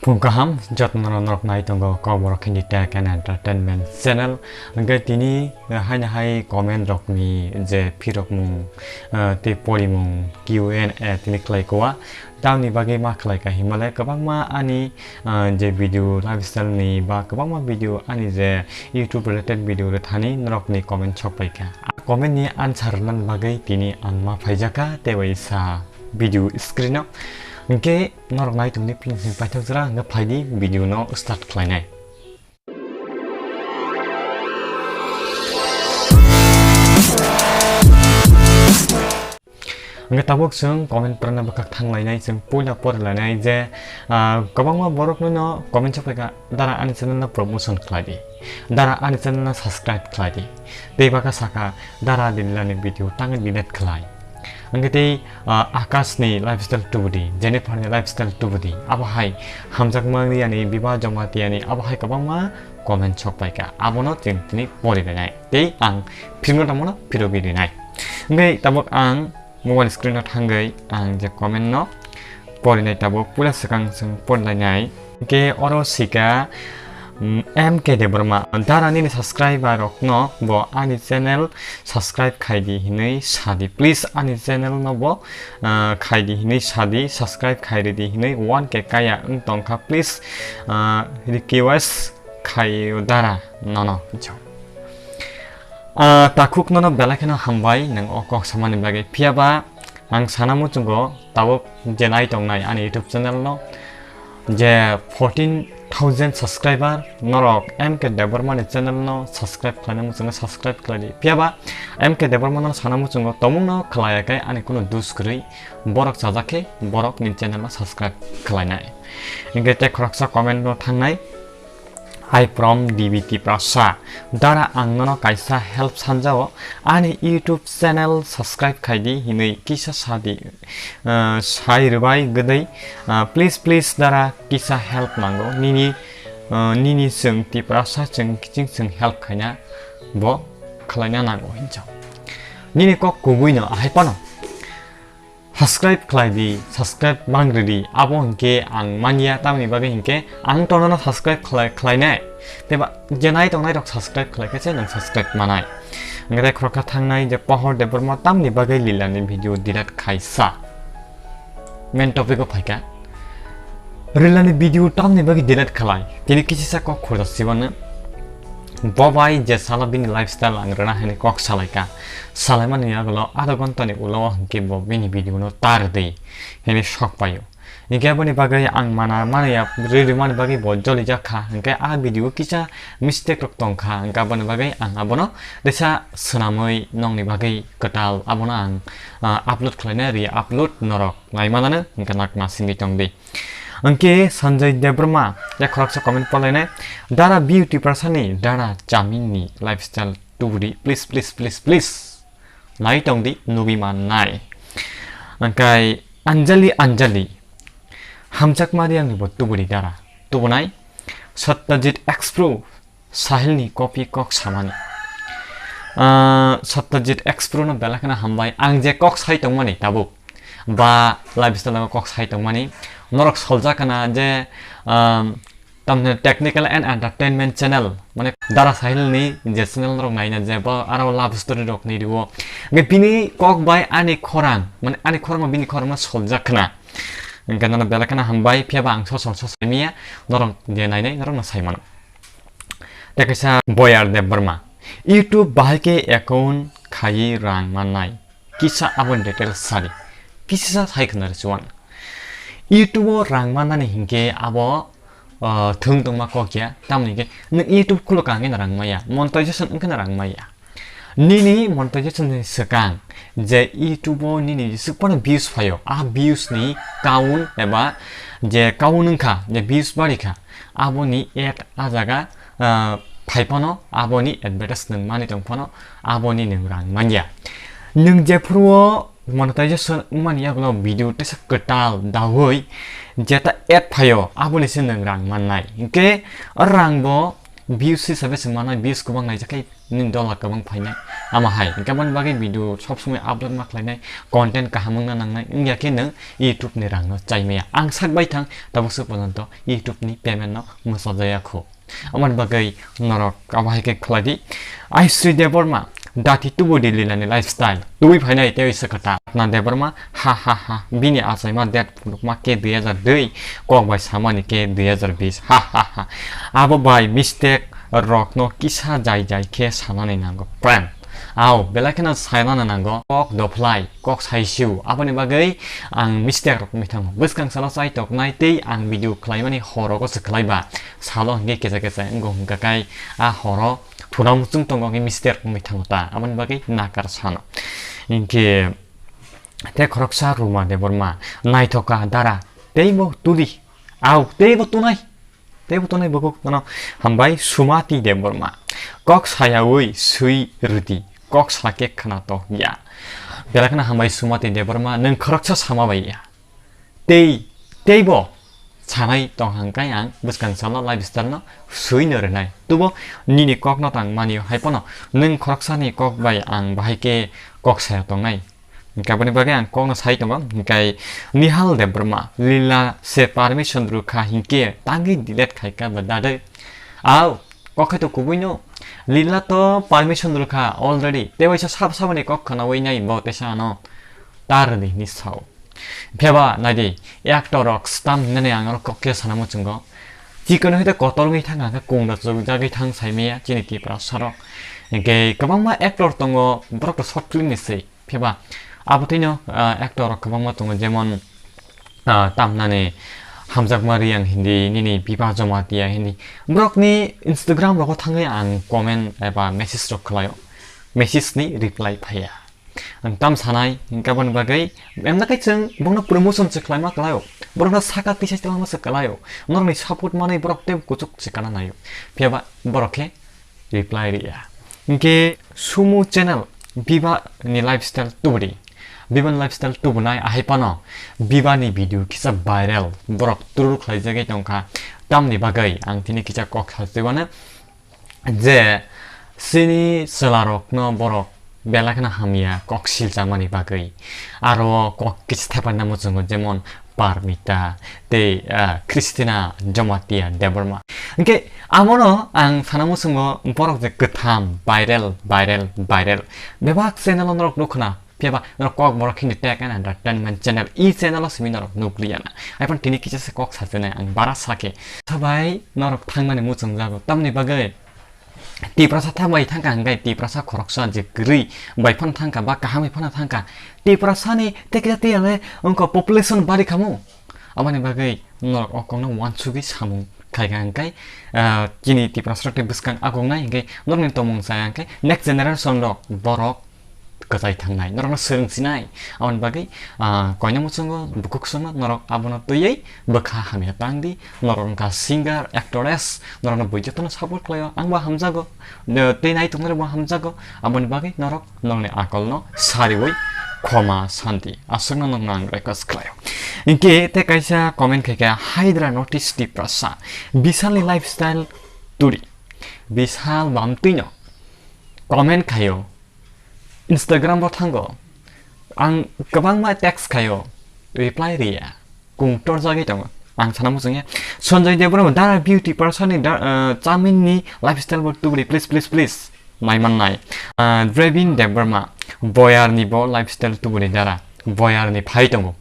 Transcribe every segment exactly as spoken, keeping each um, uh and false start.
Phung kaham, jotono norok nai tongo Kokborok Hindi Tech and Entertainment Channel. Hwnkhe tini, eh, haino hai comment rokni je phirokmung, eh, tei porimung Q and A tini khlai kua. Tamni bagwi ma khlai ka himale kwbangma ani, eh, je video lifestyle ni ba kwbangma video ani je YouTube related video rwthani norokni comment sok pai kha. A comment ni answer rwna bagwi tini ang ma phaijak kha tei waisa video screen o. Hwnkhe norok nai tongdi pini simi paithak jora hwnkhe phaidi video no start khlainai. Hwnkhe tabuk chwng comment porna bwkhak thanglainai, chwng puila porilainai je, ah, kwbangma borok no comment sok phaikha, "Dara ani channel no promotion khlai di, dara ani channel no subscribe khlai di." Tei baka saka, "Dara Lila ni video tangwi delete khlai." Hwnkhe tei, ah, Akash ni lifestyle tubudi, Jennifer ni lifestyle tubudi, abo hai hamjakma wngya ni, Biba Jamatia ni, abo hai kwbangma comment sok paikha, abono chwng tini pori rinai tei ang phirno tongmano phirogwi rinai. Hwnkhe tabuk ang mobile screen o thangwi ang je comment no porinai tabuk puila swkang chwng porilainai. Hwnkhe oro sika, mm, M K Debbarma, "Dara nini subscriber rokno bo ani channel subscribe khaidi hinwi sadi, please ani channel no bo, ah, khaidi hinwi sadi, subscribe khairidi hinwi one K kaya wng tongkha, please, ah, request khaio dara nono," hinwi sao. Ah, takhuk nono belai kheno hambai nwng o kok samani bagwi. Phiyaba ang sana muchungo tabuk je nai tongnai ani YouTube channel no je fourteen thousand subscriber, norok M K Debbarma ni channel no subscribe khlaina muchungo subscribe khlai di. Phiyaba M K Debbarma no sana muchungo tongmung no khlaiya khe ani kunu dus kwrwi, borok chajak khe borok ni channel no subscribe khlainai. Hwnkhe tei khoroksa comment no thangnai. Hi from D B Tiprasa. Dara, ang nono kaisa help sanjao. Ani YouTube channel subscribe khaidi hinwi kisa sadi, ah, sai rwbai gwdai. Ah, please, please, dara, kisa help nango. Nini, ah, nini chwng Tiprasa chwng kiching chwng help khaina bo khlaina nango hinjao. Nini kok kubui no ahai pano. Subscribe khlai di, subscribe bang rwdi, abo hwnkhe ang manya, tamni bagwi hwnkhe ang tonono subscribe khlai, khlainai. Tei ba, je nai tongnai rok subscribe khlai khe se nwng subscribe manai. Hwnkhe tei khoroksa thangnai je Pohor Debbarma tamni bagwi Lila ni video delete khaisa. Main topic o phaikha. Lila ni video tamni bagwi delete khlai. Tini kisisa kok khorja sibano. Bo bai je salo bini lifestyle ang rwna hwnwi kok salaikha. Salaimani yagulo adha ghonta ni ulo hwnkhe bo bini video no tar di hwnwi sok paio. Hwnkhe aboni bagwi ang mana manaya rwrwmani bagwi bo jolijak kha. Hwnkhe a video kisa mistake rok tongkha. Hwnkhe aboni bagwi ang abono teisa swnamwi nongni bagwi kwtal abono ang, ah, upload khlainai, re-upload norok naimanano hwnkhe nakna singwi tongdi. Hwnkhe Sanjay Debbarma ya khoroksa comment polainai, "Dara Beauty Prasani, Dara Chamin ni lifestyle tubudi, please, please, please, please." Nai tongdi, nugwi mannai. Hwnkhe Anjali, Anjali, "Hamjakma riyangni bo tubudi dara." Tubunai Satyajit X Pro, Sahil ni copy kok samani. Ah, Satyajit X Pro no belai kheno hambai. Ang je kok sai tongmani tabuk. Ba lifestyle o kok sai tongmani. Norok soljak kana je, um, tamni technical and entertainment channel. Mane Dara Sahil ni je channel norok naina je ba aro love story rok ni rio. Hwnkhe bini kok bai ani khorang, mane ani khorang bini khorang no soljak kana. Hwnkhe nono belai kheno hambai, phiyaba ang sosol sosol miya, norok je nainai, norok no sai mano. Tei kaisa Boyar Debbarma, "YouTube bahai khe account khaiwi rang mannai. Kisa aboni details sadi." Kisa sai khna rw chuan. YouTube o rang mannani hinkhe abo, ah, thung tongma kok ya. Tamoni hinkhe nwng YouTube khulukha hwnkhe no rang maya. Monetization wngkhe no rang maya. Nini monetization ni swkang je YouTube o nini jesuk phano views phaio, a views ni count eba je count wngkha, je views bari kha, aboni ad a jaga, ah, phai phano, aboni advertise nwng mani tong phano, aboni nwng rang manya. Nwng jephuru o monetization wngmani yagulo video teisa kwtal daui jeta ad phaio, aboni se nwng rang mannai. Hinkhe o rang bo views hisabe se mannai, views kwbang naijak khe nini dollar kwbang phainai. Amo hai, hinkhe aboni bagwi video sob somoi upload ma khlainai, content kaham wngna nangnai, wngya khe nwng YouTube ni rang no chai maya. Ang sak bai thang, tabuk se porjonto YouTube ni payment no mwsajaya kho. Aboni bagwi norok abo hai khe khlai di. Aisri Debbarma, dati tubu di lila ni lifestyle. Tubui phainai tei se kata. Na Debbarma, ha ha ha. Bini achaima date phunukma khe dui hajar dui, kok bai samani khe dui hajar bis. Ha ha ha. Abo bai mistake rokno kisa jai jai khe sanani nango. Friend. Au, belai kheno saimano nango. Kok dophlai, kok saisiu. Aboni bagwi ang mistake rok wngwi thango. Bwskang salo chai toknai tei ang video khlaimani horogo se khlaiba. Salo hwnkhe kesa kesa wngo hwnkha kai a horo thuna muchung tongo hwnkhe mistake wngwi thango ta. Aboni bagwi nakar sano. Hinkhe tei khoroksa Ruma Debbarma naithoka dara teibo tuli. Au, teibo tunai. Teibo tonwi bukhuk no hambai Sumati Debbarma. Kok sayawi swi rwdi, kok sake khwna to ya. Belai kheno hambai Sumati Debbarma, nwng khoroksa sama bai ya. Tei, teibo sanai tong hangkai ang bwskang salo lifestyle no swi no rwnai. Tubo nini kok no tang mani hai pono nwng khoroksani kok bai ang bahai khe kok saya tongnai. Hinkhe aboni bagwi ang kokno sai tongo, hinkhe Nihal Debbarma, Lila se permission rwkha hinkhe tangwi delete khaikha ba dade. Au, kok khai to kubuino. Lila to permission rwkha already. Tei waisa sab saboni kok khwnawi nai bo teisa ano ta rwdi hinwi sao. Phiyaba naidi, actor rok stam hinani ang oro kok khe sana muchungo. Chikon hai to kotor wngwi thang kha, kung da chuk jagwi thang sai maya chini Tiprasa rok. Hinkhe kwbangma actor tongo, borok to short film ni se. Phiyaba abo tino, ah, actor rok kwbangma tongo, jemon, ah, tamnani Hamjakma Reang hindi, nini Biba Jamatia hindi. Borokni Instagram rogo thangwi ang comment eba message rok khlaio. Message ni reply phaiya. Ang tam sanai, hinkhe aboni bagwi, emna kai chwng bongno promotion se khlaima khlaio. Borokno saka tisa tisa se khlaio. Norokni support manwi borok tei kuchuk se kana naio. Phiyaba borok khe reply riya. Hinkhe Sumu channel Biba ni lifestyle tubudi. Biba ni lifestyle tubunai ahai pano Biba ni video kisa viral borok turu khlaijagwi tongkha. Tamni bagwi ang tini kisa kok sajuana je sini chwlarokno borok belai kheno hamya kok silchakmani bagwi. Aro kok kisa thepaina muchungo jemon Parmita tei, ah, Christina Jamatia Debbarma. Hinkhe amono ang sana muchungo borok je kwtham viral, viral, viral. Bebak channel o norok nukhuna, phiyaba norok kok borok hindi tag and entertainment channel, i channel o simi norok nukliyana. Aiphan tini kisa se kok sajene ang bara sake. Sabai norok thangmani muchungjago, tamni bagwi Tiprasa thabai thangkha hwnkhe Tiprasa khoroksa je kwrwi bai phano thangkha ba kaham bai phano thangkha. Tiprasani tekla tiyale wngkha population bari khamu. Aboni bagwi norok o kokno wansugwi samung khaikha hwnkhe, ah, chini Tiprasa rok tei bwskang agongnai hwnkhe norokni tongmung chaya hwnkhe next generation rok borok kwchai thangnai, norokno swrwng sinai. Aboni bagwi, ah, koina muchungo, bukhuk songno norok abono twiwi bwkha hamya tang di. Norok wngkha singer, actress, norokno bui jotono support khlaio, angbo hamjago. Ne-, tei naituknai rokbo hamjago. Aboni bagwi norok norokni akolno sariwi khoma santi aswkno norokno ang request khlaio. Hinkhe tei kaisa comment khaikha, Hydra Notice Tiprasa, Bishalni lifestyle turi. Bishal bamtwino comment khaio. Instagram bo thango. Ang kwbangma text khaio, reply riya. Kung torjagwi tongo. Ang sana muchungya. Sanjay Debbarma, Dara beauty person ni da-, uh, Chamin ni lifestyle bo tubuli, please, please, please. Nai mannai. Uh, Drebin Debbarma, Boyar ni bo lifestyle tubuli Dara. Boyar ni phai tongo.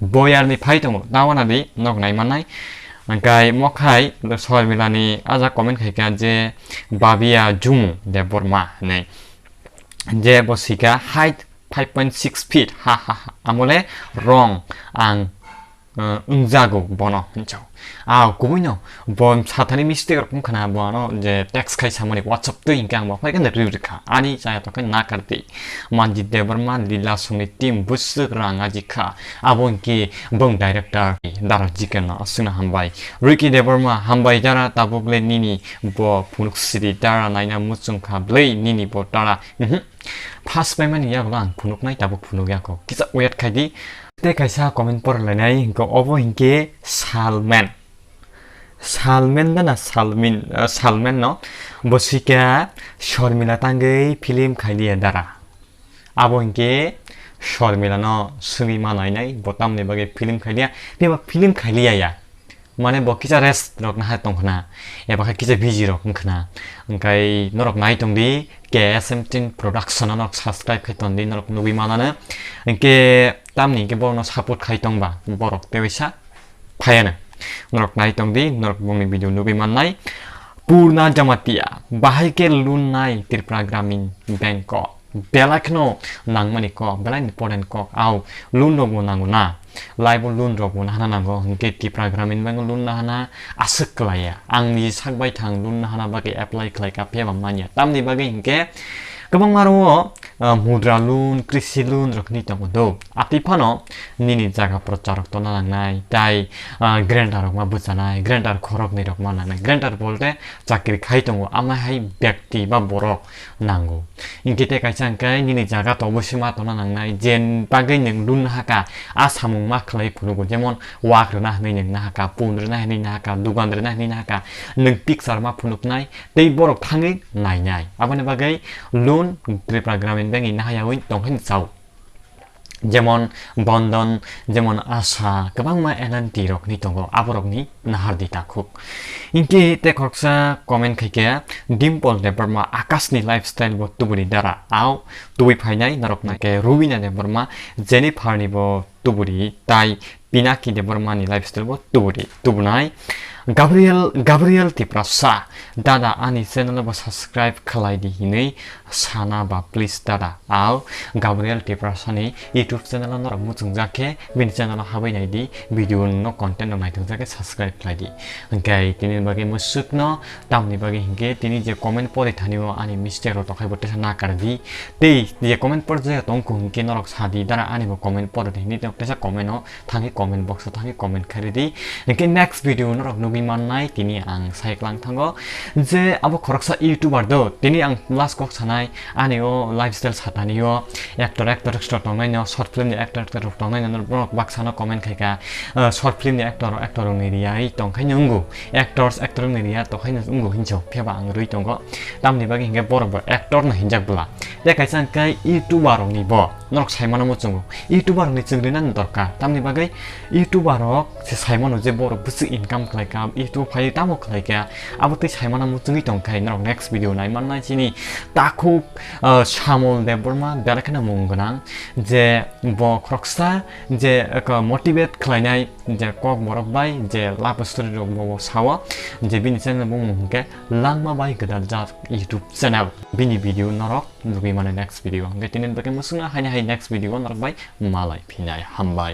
Boyar ni phai tongo, tawana di nok nai mannai. Angkai mokhai Sormila ni aja comment khaikha je Babia Jumu Debbarma hinwi. Je bo sika height five point six feet. Ha, ha, ha. Amole wrong ang, uh, wngjago bono hinchao. Au, kubuino, bo sathani mistake rok wngkhana, bo ano je text khai samani WhatsApp twi hinkhe ang bo phai khe rw rwkha. Ani chaya tongkhe nakartwi. Manjit Debbarma, Lila songni team bwswk rang ajikha. Abo hinkhe bong director Dara Jikeno aswkno hambai. Ricky Debbarma, hambai Dara, tabuk le nini bo phunuk sidi Dara naina muchungkha bwlwi nini bo Dara. Mhm. First paimani yagulo ang phunuknai, tabuk phunuk yako. Kisa wait khaidi. Tei kaisa comment porlainai hinkhe obo hinkhe Salman. Salman da na Salmin, eh, Salman no bo swika Shormila tangwi film khailiya dara. Abo hinkhe Shormila no swngwi ma nainai, bo tamni bagwi film khailiya, tei bo film khailiya ya. Mane bo kisa rest rok naha tongkhna, eba khe kisa busy rok wngkhna. Hwnkhe norok nai tongdi, K S M Team Production no norok subscribe khai tongdi, norok nugwi manano. Hwnkhe tamni hinkhe borokno support khai tongba, borok teisa phaiano. Norok nai tongdi, norok bongni video nugwi mannai. Purna Jamatia, bahai khe loan nai Tripura Gramin Bank o. Belai kheno nangmani kok, belai important kok. Au, loan rok bo nango na. Life o loan rok bo nahana nango. Hinkhe Tripura Gramin Bank o loan nahana aswk klaiya. Ang ni sak bai thang loan nahana bagwi apply khlai ka phiyaba manya. Tamni bagwi hinkhe kwbangma ro, ah, mudra loan, krishi loan rok hinwi tongo do. Atwi phano nini jaga prochar rok tona nangnai, tai, ah, granta rok ma bwchanai, granta khoroknwi rok ma nangnai. Granta bolte chakri khai tongo, ama hai byakti ba borok nango. Hinkhe tei kaisa hinkhe nini jaga tobo se ma tona nangnai, je bagwi nwng loan nahaka, a samung ma khlai phunugo, jemon wak rwna hinwi nwng nahaka, pun rwna hinwi nahaka, dugan rwna hinwi nahaka, nwng picture ma phunuknai, tei borok thangwi nainai. Aboni bagwi loan Tripura Gramin Bank ni nahayawi tongkhe chao. Jemon Bandhan, jemon Asha, kwbangma L and T rokni tongo, aborokni nahardi takhuk. Hinkhe tei khoroksa comment khaikhe, Dimple Debbarma, Akashni lifestyle bo tubuni dara, au tubui phainai norok naikhe Rubina Debbarma, Jennifer ni bo tuburi, tai Pinaki Debbarma ni lifestyle bo tuburi, tubunai. Gabriel, Gabriel Tiprasa, dada ani channel bo subscribe khlai di hinwi sana ba please dada. Au Gabriel Tiprasa ni YouTube channel o norok muchungjak khe bini channel o habai nai di, video no content rok naithok jak khe subscribe khlai di. Hwnkhe tini bagwi musuk no tamni bagwi hinkhe tini je comment pori thani o ani mistake rok tongkhai bo tesa nakar di. Tei je comment por je tongkhu hinkhe norok sa di dara ani bo comment pori di hinwi tesa comment o thangwi comment box o thangwi comment khairi di. Hinkhe next video norok nugwi mannai tini ang sai klang thango je abo khoroksa YouTuber do, tini ang last kok sanai ani o lifestyle satani o actor actress rok tongnai no, short film ni actor actress rok tongnai no, norok baksa no comment khaika, ah, short film ni actor actor rok ni riyai tongkhai no wngo, actors actor rok ni riya tongkhai no wngo hinjo, phiyaba ang rwi tongo, tamni bagwi hinkhe borok bo actor no hinjak bwla. Tei kaisa hinkhe YouTuber rok ni bo norok saimano muchungo. YouTuber rokni chwngrinani dorkar. Tamni bagwi YouTuber rok se saimano je borok bwswk income khlaikha, YouTube phaiwi tamo khlaikha, abo tei saimano muchungwi tongkha. Norok next video naimannai chini takhuk, ah, Samol Debbarma belai kheno mung gwnang je bo khoroksa je, ah, motivate khlainai je kok borok bai je love story rok bo sao je bini channel bo mung hwnkhe Langma bai Gwdal Jat YouTube channel. Bini video norok nugwi mano next video. Hwnkhe tini bagwi musungna haini hai next video norok bai malai phinai. Hambai.